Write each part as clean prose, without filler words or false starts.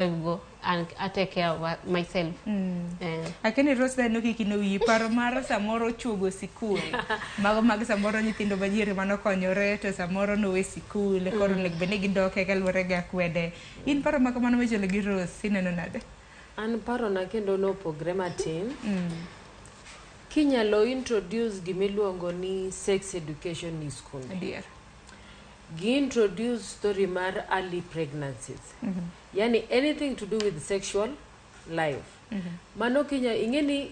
Go and I take care of myself. Akeni Rose neno kik ino wiyi paro mar samoro chuogo sikul mago mag samoro nyithindo manyiri manokonyore to samoro nowe sikul koro onego bed ni gidoke kaluwore gi akwede. In paro ma kamano michalo gi Rose ineno nade? An parona kendo nopogre matin. Kinyalo introduce gimiluongo ni sex education e school. Adier. Gi introduce story mar early pregnancies. Yani anything to do with sexual life. Mano kinya ing'e ni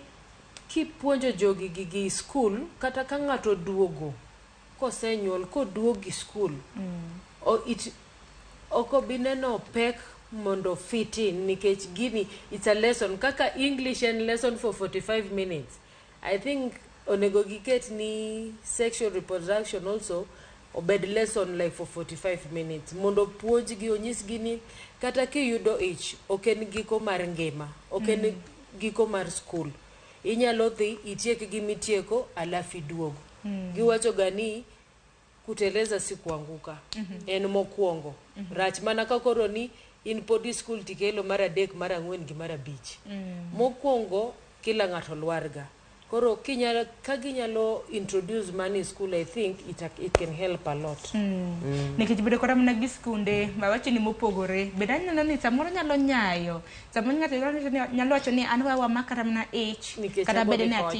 kipuonjo jogi gigi e school kata ka ng'ato oduogo kosenyuol koduogo e school o, it ok obi neno pek mondo fit in nikech gini it's a lesson kaka English en lesson for 45 minutes. I think onego giket ni sexual reproduction also obed lesson like for 45 minutes mondo puonjgi onyisgi ni kata kiyudo ich ok en giko mar ngima, ok en giko mar school. Inyalo dhi itiek gimitieko alafu iduogo. Giwacho ga ni kuteleza si kuanguka. En mokwongo. Rach mana ka koro ni in pod i school tikelo mar adek, mar ang'wen gi mar abich. Mokwongo kila ng'ato lwar ga. Koro kinyalo, ka ginyalo introduce money e school, I think it can help a lot. Nikech bedo kata mana gi skunde mawacho ni mopogore bende aneno ni samoro nyalo nyayo samoro ng'ato nyalo wacho ni an we wamak kata mana ich Nikech kata agombi bed ni kocha.